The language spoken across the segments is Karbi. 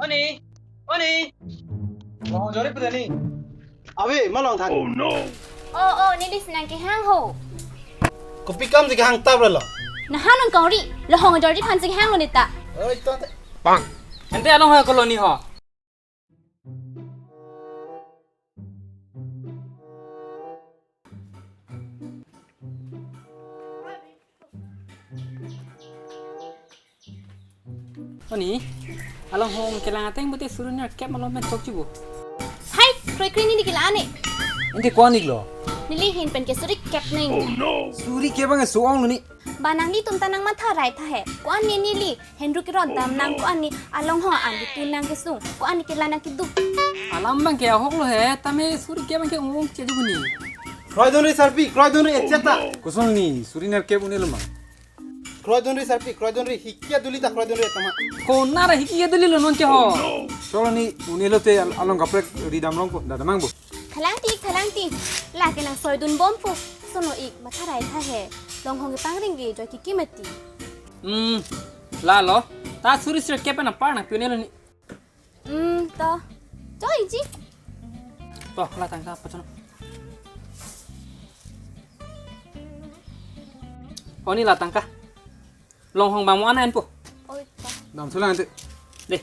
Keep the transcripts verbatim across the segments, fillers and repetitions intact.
Oni, Oni. Long jori pudani. Ave, ma Longthan. Oh, oh, neli si nangkehang ho. Kopi kam si kehang tap lo. Nahan nang kori, Long jori aphan si kehang lo neta. Oi, to te. Bang. Ante along ha koloni ho. Oni, along hong kelang ateng bote suri nerkep malom pen chokji bo. Hai, kroikre neli kelang ne. Ante ko-an iklo? Neli ahin pen ke suri kep neng. Suri kep abang so-ong lo ni. Ba nanglitum ta nangmatha rai tha he. Ko-an ne neli henru keron dam nang, ko-an ne along ho an tu nangkesung, ko-an ne kelang nangkeduk. Alam abang ke ahok lo he, tame suri kep abang ke ong ong chedu ni. Kroidunri sarpi, kroidunri echeta. Koson ni, suri nerkep un-e lo ma. Kroidunri sarpi, kroidunri, hiki aduli ta kroidunri tama. Konat ra hiki aduli lo non ke ho. Cholo ni, un-e lote al-, along kaprek ridam rong po, da damang bo. Khalang ti, khalang ti. Lake nangsoidun bompo. Sono ik, matha rai tha he. Long hong kepangring ke joy kiki mati. Hmm, la lo. Ta suri suri kep pen apar nangpi un-e lo ni. Hmm, to. Joy ji. To, la tangka pachono. Oni la tangka. Long hong bang mo an-an po. Oi, to. Damselang ante. De.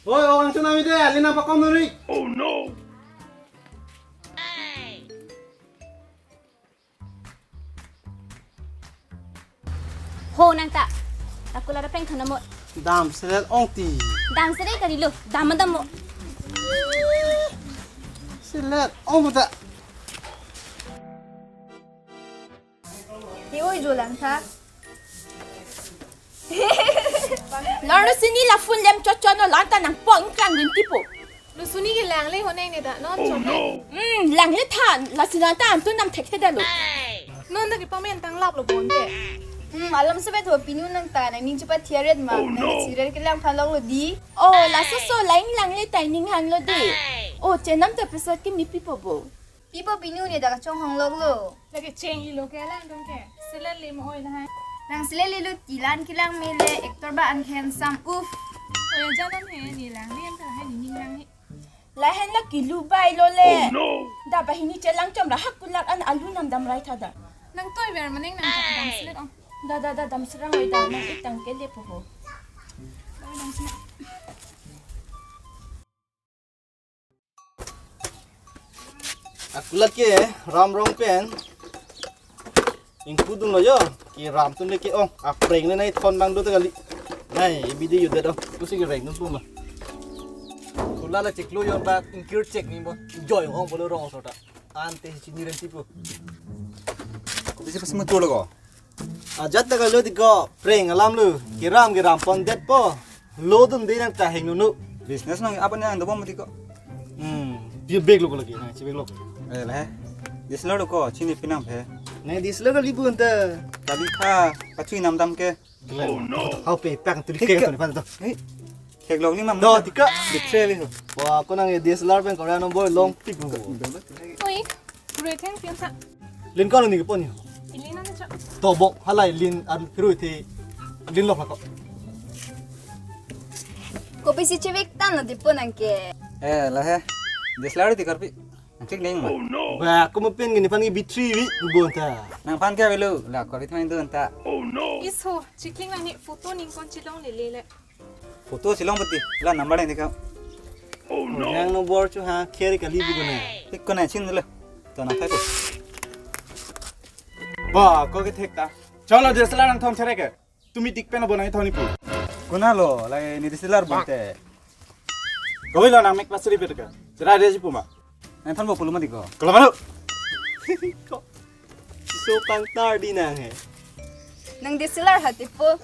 Oi, oh, ang tsunami de, lina pakom nuri. Ho nang ta. Aku lara peng thana mo. Damselet ong ti. Damselet kali lo. Dam dam mo. Selet ong ta. He oi jo lang tha. Laro sini la phone lem chot chot no lanta nang pong kang rin tipo. Lo suni ke langle ho neng ne da non chot ne. Hmm, langle than la sina ta antu nam thek theda lo. Non da ke pamen tang lap lo bon ke. Hmm, alam sebet ho pinu nang ta nang ning cepat thiaret ma. Nang serial kelang phalong lo di. Oh, la so so lain langle timing han lo di. Oh, chenam ta pesat ke mi pipo bo. Pipo pinu ne da kachonghong lok lo. Lake cheng ilo ke lang dong ke. Selet le mo oi lahai. Nang selet le lo ti lan kelang mele actor ba an handsome uff. Oi aja nam he ni lang le an ta hai ni ning lang he. Lahen la kilu bai lo le. Oh no. Da ba hini chelang chom ra hak kulak an alu nam dam rai tha da. Nang toi ver maneng nang dam selet ong. Da da da damserang oi da nang itang ke le po ho. Oi dam selet. Akulat ke ram rong pen ingkudun lo jo, ke ram tun le ke ong, apreng le nai thon bang do ta kali. Nai, video yo det ong, pusi ke reng dun puma. Kula la cheklo yon bak ingkir chek ni bo, joy ong bolo rong sota. Ante chini ren tipo. Ko bisi pas mutu lo ko. Ajat ta kalo ti ko, preng alam lo. Keram keram pon det po. Lo dun de nang ta heng nunu. Business nang apa nang dobom ti ko. Hmm, dia bag lo ko lagi. Nang si bag lo. Eh, le. Dis lo ko, chini pinam he. Nang dis lo kali bun ta. Kali tha, kachui nam dam ke. Hau pe pang tu ke tu pan to. Hei. Theklong ni mam. Do, tika. Bitre bi ho. Wah, ko nang D S L R pen Korea number long tik ho. Oi, gure theng pian sa. Lin ko ni pon ni. Ilin na cha. To bok halai lin an piru thi. Lin lok ko. Ko pisi chevek tan lo di pon ang ke. Eh, la he. D S L R ti karpi. Nang chek neng ma. Ba, ko ma pen gini pan ki B three wi, bu bon ta. Nang pan ke velo, la ko ri thang dun ta. Iso, checking lang ni photo ning kon chilong le le le. Photo chilong pati, la number ni ka. Yang no bor chu ha, kher kali bu guna. Tik ko na chin le. To na thai ko. Ba, ko ke thek ta. Chalo, D S L R nang thon chere ke. Tumi tik pen abonai thoni pu. Kona lo, lai ni D S L R bonte. Koi lo nang mek pasri betka. Sira dia si puma. Nang thon bo pulu mati ko. Kalau mana? Ko. So pang tar di nang he. Nang D S L R hati po.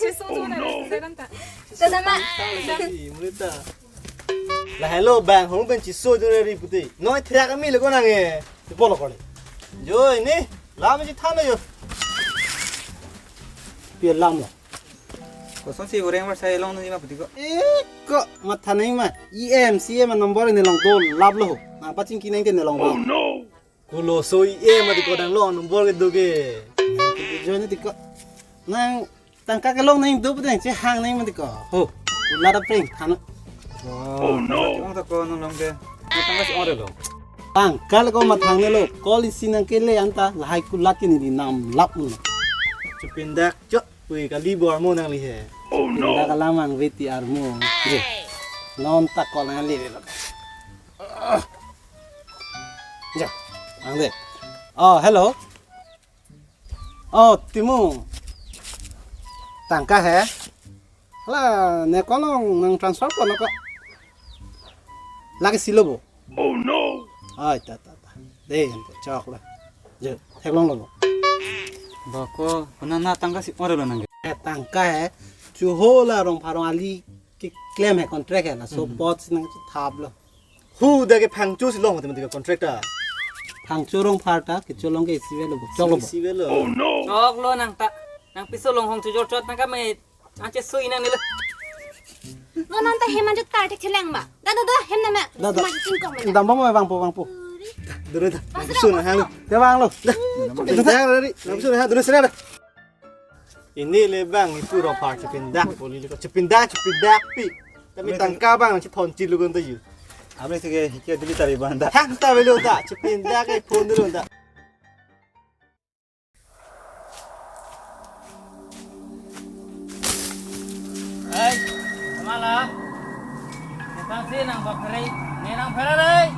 Chiso tu na D S L R ta. Tama. Tar di mulita. La hello bang, hong ben chiso tu ri puti. Noi thra kami le ko nang he. Ti polo ko le. Jo ini. Lam si than yo. Pi lam lo. Koson si goreng mar sai long ni ma putiko. Eh, ko matha nai ma. E M C M number ne long do lab lo. Na paching ki nang te ne long ba. Oh no. Kulo so E M ati ko dang long number ke do ke. Join ti ko. Nang tangka kelong nang do putang chehang nang mati ko. Ho. Lada pring than. Oh no. Ang ta ko nang long ke. Tangka si ore lo. Tangka le ko mathangnelo. Kol isi nangkele anta lahai kulat ke neli namlap mo. Chepindak chok. Pui kali bo armo nangli he. Oh no. Pindak alam ang veti armo. Je. Non ta kol nangli. Ja. Ang de. Oh, hello. Oh, Timu. Tangka he? Hala, ne kolong nang transfer po nang ko. Lake silo bo. Oh no. Ai, ta, ta, ta. De, ante chok la. Je, theklonglo bo. Ba ko, kona na tangka si ore lo nang. Eh, tangka he. Chu ho la Rongphar arong ali keklem he contract he la. So, hmm, pot si nang thap lo. Hu da ke Phangcho si long mati mati ke contract ta. Phangcho Rongphar ta, kecho long ke isi velo bo. Choklo bo. Isi velo. Oh no. Choklo nang ta. Nang piso longhong chojor chot nang kame. Anche sui nang nila. Lo non ta hem anjut kartik cheleng ma. Da da da hem na ma. Da, da. Ma chingkong ma. Dam bom vangpo, vangpo. Dure da. Bas, sun bas, hang. Bas. Ya vanglo. Da. Da da da. Langsung ha, dure sera da. Ini le bang, ipu Rongphar chepindak, boli le ko chepindak, chepindakpi. Tapi tangka bang, chethon chilu kon ta yu. Abang sige, hikia dili tari bang da. Thang ta velo da, chepindak ke phone dulu da. Hei, kemala? Ketang si nang bak phere, ne nang phere dei.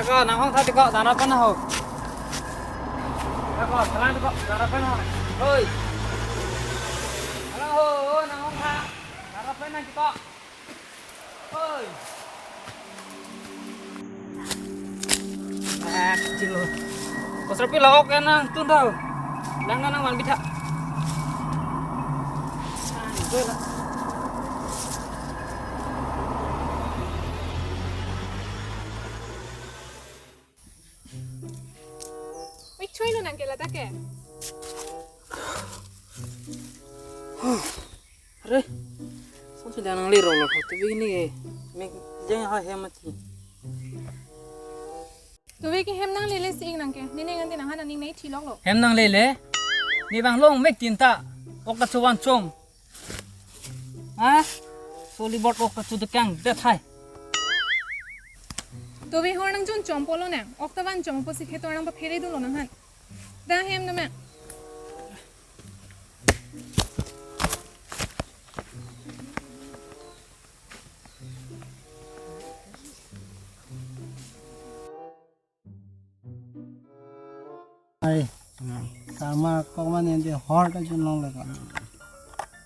Eko, nang hong tha tiko, dana pen ho. Eko, salang tiko, dana pen ho. Hoi. Halo ho, nang hong tha. Dana pen nang tiko. Hoi. Ah, kecil lo. Kosrapi laok ya nang tun tau. Lang nang wan bitha. Ah, itu lah. Wait, choi lo nang ke lata ke. Are, sonsi dang nang lero lo, hote bini ke, me jeng ha hem mati. Tuve ke hem nanglele si-ik nang ke, ne ne ngan ti nang han aning nai thilok lo. Hem nanglele, ne bang long mek tin ta, ok kachovan chom. Ha? Soli bot ok kachu dekang, det hai. Tuve hor nang jun chom polo nang, ok ta van chom po si khetor nang pa phere dun lo nang han. Da hem na ma. Ai, sama kok man ente hor ta jun long le kan.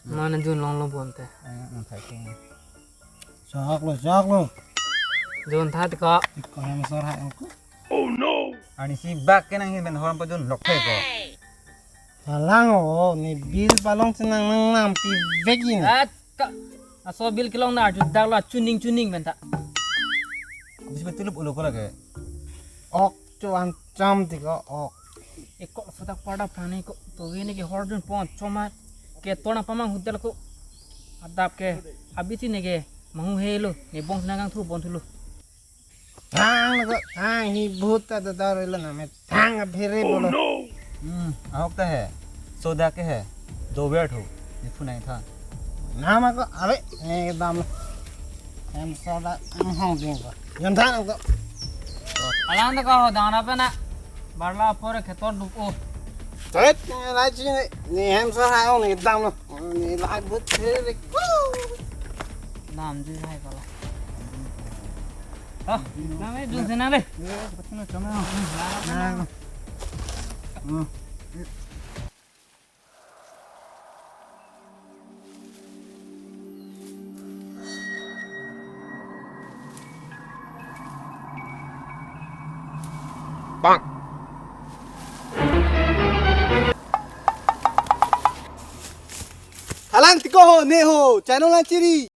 Mana jun long lo bonte. Ai, ang thai kong. Sok lo, sok lo. Jun tha tiko. Tiko hem sor hai ko. Oh no. Ani si bak ke nang hin ben horam pa jun lok the ko. Palang o, ne bill palong chenang nang nam pi vek in. At ka. Aso bill kelong na arju dak lo chuning chuning ben ta. Bis betul ulo ko lage. Ok, chuan cham tiko ok. Ekok sodak pada prani ko to gini ke horjun pon choma ke tona pamang hotel ko adap ke habiti ne ke mangu helo ne bong sina gang thu pon thulo. Thang ko thang hi bhut ta da dar ila na me thang a phere bolo. Hmm, ahok ta hai. Soda ke hai. Do ber thu. Ni phunai tha. Nama ko ave ne dam. Em soda ang hong ding ko. Yon than ko. Alang ta ko dang na pa na. Barla apor khetor duk o. Tet ne la chi ne ni hem sa ha ong ni dam no. Ni la but phere ko. Nam ji hai ko la. Oh, nam e jun sena le. Bang. Halang tiko ho ne ho, channel lang chiri.